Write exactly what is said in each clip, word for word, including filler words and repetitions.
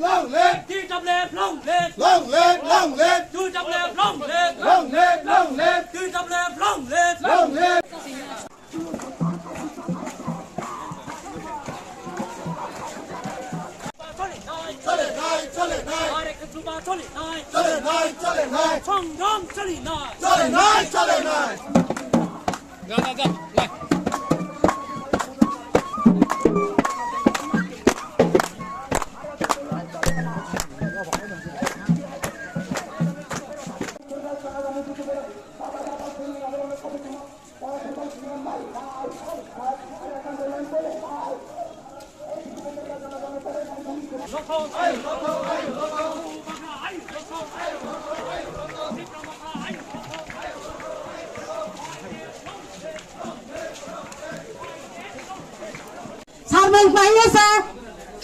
Long live! T W F long live! Long live, long live! T W F long live! Long live, long live! T W F long live! Long live! Chole nai, chole nai. Are khe chuba chole nai. Chole nai, chole nai. Songram chole nai. Chole nai, chole nai. Ja, ja, ja, lai. Sarmung paio sa,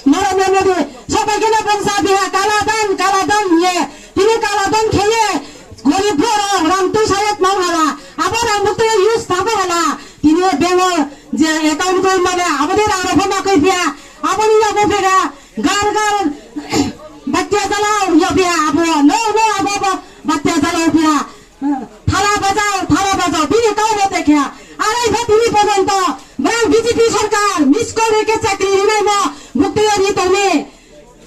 Narendra Modi, sobai khe no bongsa biha kala dan, kala dan ye, tini kala dan kheye, gorib borok rang twi sayat mang hala, abo rang bukti use tabo hala, tini bengo je account koi mane, abo de rang rok ma koi phiya, abo ni yago phiya, gar gar, batya jala ya phiya, abo, no, no, abo, abo, batya jala phiya. Thala bajao, thala bajao, bini kau bo tekha. Arai pha tini porjonto, brang B J P sarkar, miss call reke chakri rinai mo, bukti ri tongni.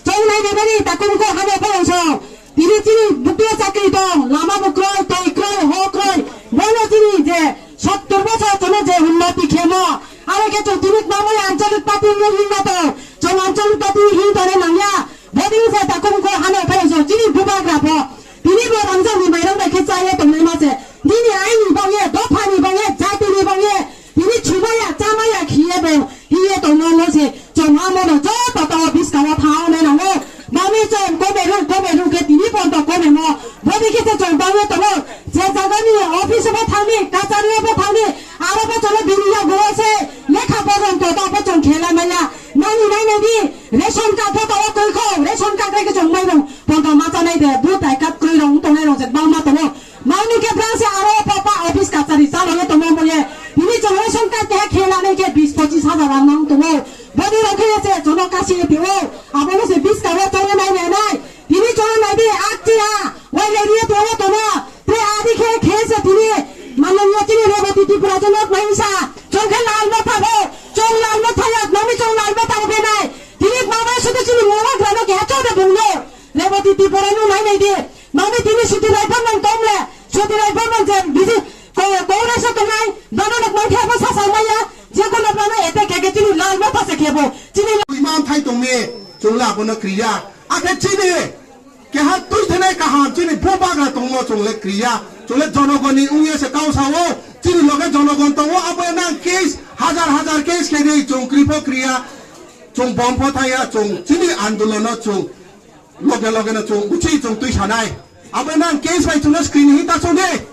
Chong nai nai bani, takum ko habo phai angso. Tini chini bukti chakri tong, lama bo kroi, toi kroi, ho kroi. Bono chini je, sottor bosor tono je unnoti khemo. Arai khe chong tini mamai ancholik party ni hinna to, chong ancholik party ni hin tore nangya. Bodin se takum ko hano phai angso, chini bubagra pho. Tini bo rangchak ni mairang bai khe chaya tongnai ma se. Nini aini bangye, dopha ni bangye, jati ni bangye, tini chumaya, chamaya khiye bo, hiye tongmo mo se. Choma mono joto to biskang o thao nai nango. Mami chong kome rung, kome rung khe tini ponto kome mo. Bodi khe se chong bangye tongo. Je jaga ni office o bo thangni, kachari o bo thangni, aro bo cholo bini ya goro se. Lekha borom to ta bo chong khela maya. Nani nai nai di, ration card bo to koi kho, ration card bai khe chong mai rung. Ponto ma chanai de, bu tai kat kroi rong tongnai rong se bangma tongo. Mani khe brang se aro papa office kachari chalo ye tongo mo ye. Tini chong ration card keha khela nai khe bis pochis hajar rang nang tongo. Bodi rok khe se chono kasi ye tio. Abo no se bis karo chono nai nai nai. Tini chono nai di akti a. Wai le ri ye tongo tono. Tre adi khe khe se tini. Mano ye tini Rebati Tripura chono nai sa. Chong khe lal motha bo. Chong lal motha ya. Mani chong lal motha bo nai. Tini mama sudu chini mora grano keha choda bungno. Rebati Tripura no nai nai di. Mami tini suti rai phan nang tom le. Suti rai phan nang je bisi ko ko rasa to nai. Bana nak mai khe ba sa sa maya. Je ko nak bana ete ke ke chini lal ma pa se khe bo. Chini iman thai tong me. Chong la bo na kriya. Akhe chini. Keha twi thenai kaham chini bo bagra tongmo chongle kriya. Chongle jonogoni ungye se kau sao. Chini loge jonogon tongo abo nang case hajar hajar case khe di chong kripo kriya. Chong bom pho thaya chong chini andolono chong loge loge no chong uchi chong twi sanai. Abo nang case bai chungno screen hi ta chong de.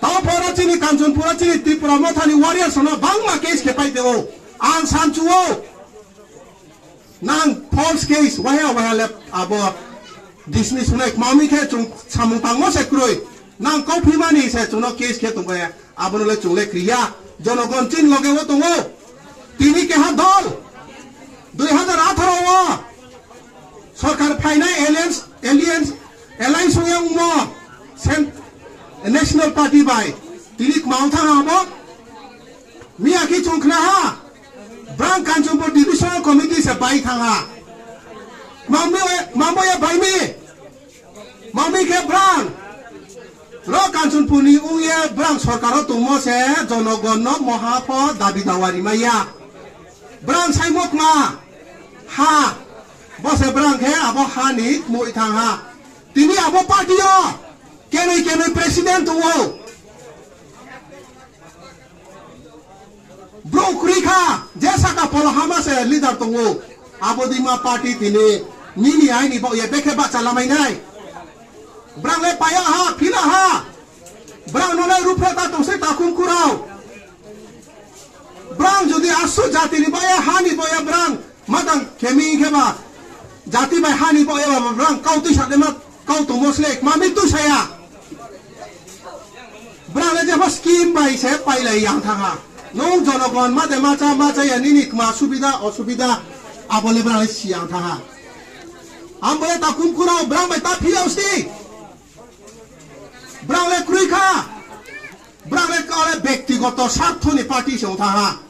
Tao pora chini Kanchanpura chini Tripura mothani warriors no bangma case khe pai teo. Ang sanchuo. Nang false case, wahya wahya le abo dismiss hunai, mami khe chung samung tangmo se kroi. Nang kau phimani se chungno case khe tongkhe, abono le chung le kriya. Jonogon chin loge o tongo. Tini keha dol, dui hajar atharo o sorkar phainai alliance, alliance, alliance wngya wngmo Cent-, National Party bai. Tini kmao thang abo. Miya khe chwng khna ha, brang Kanchanpur Divisional Committee se bai thang ha. Mamwi, mamwi ya bai mi. Mamwi khe brang. Ro Kanchanpur ni ung ye brang sorkar o tongmo se jonogon no moha pho dabi dawa rimai ya. Brang sai mokma ha. Bo se brang khe abo ha ni moi thang ha. Tini abo party o kenoi kenoi president tongo. Bro kwrwi kha, je saka polo hama se leader tongo. Abo dima party tini nini aini bo ye bekhe bacha lamai nai. Brang le paya ha, phila ha. Brang no le rupra ta tong se takhum kurao. Brang jodi asu jati ni baya, ha ni baya brang. Madang kemi khe ba, jati bai hani bo eba ba brang kau twi sa de ma kau tongmo slek, mami twi saya. Brang le jepho scheme bai se pailai yang thang ha. Nung jonogon ma de ma cha ma cha ya nini kma subida osubida abo le brang le si yang thang ha. Ang bai ta kum kuno, brang bai ta phiyao sti. Brang le krui kha. Brang le kale bektigoto sarthoni party se wngtha ha.